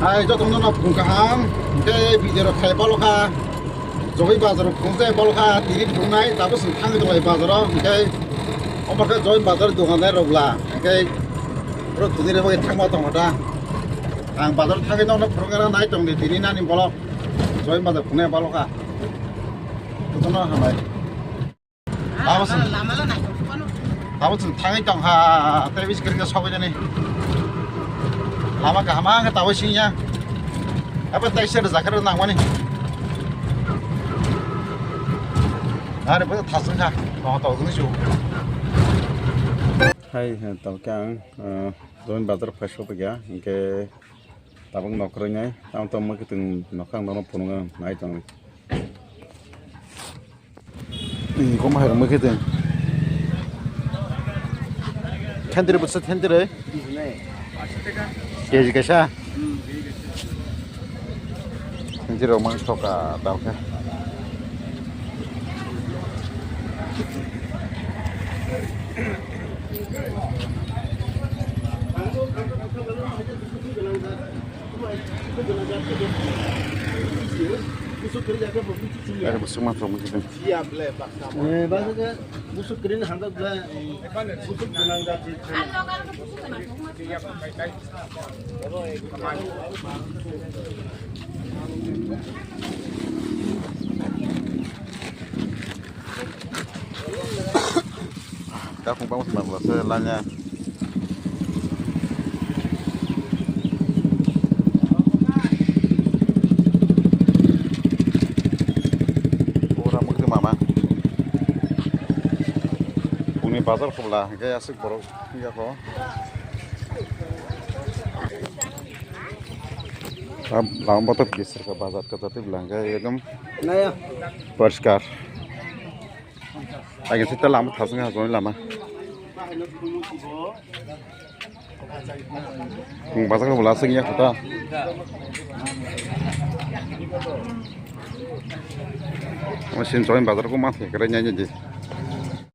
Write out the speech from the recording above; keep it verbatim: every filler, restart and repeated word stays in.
Hai, jotono no phung kaham, hwnkhe video rok khai balo kha, Joy bazar phung jai balo kha, tini phungnai, tabuk chwng thangwi tonglai bazaro, hwnkhe omo khe Joy bazar dukandar rok bwla, hwnkhe bro tini rok bai thangma tongo da. Ang bazar thangwi nokno phunukna nai tongdi, tini nani bolok Joy bazar phungnai balo kha. Jotono hambai. Abo se. Abo se thangwi tong ha, tei bisi kwrwngkhe sogwi nani. Lama kaham ang khe tabui singya. Abo tei se rwjakhe rw nangmani. Are bo thasung kha. Tong tong ni ju. Hai, hai, tong khe ang, eh, Joy bazar phai sopikha, hwnkhe tabuk nok kwrwinai. Tamo tamo khe tong nokhang nono phunukgo nai tongdi. Kom hai rwmwi khe tong. Thentwrwi bwsa thentwrwi. K G kaisa. Thentwrwi rok mang soka dal khe. Are bwswk ma thok mui khe. Eh, ba khe bwswk kwrwini hamjak bwle. Bwswk gwnang jati. Kakung bang sima bwlasa lanya. Ora mukti mama. Uni bazar khobla hingke aswk borok yako. Lama botok bisir ka bazar ka jati bwla hingke ekdom poriskar. Agin sita lama thasung ha joni lama. Bazar ko bwla sing ya kota. Mesin join bazar ko ma thekre nya nya di.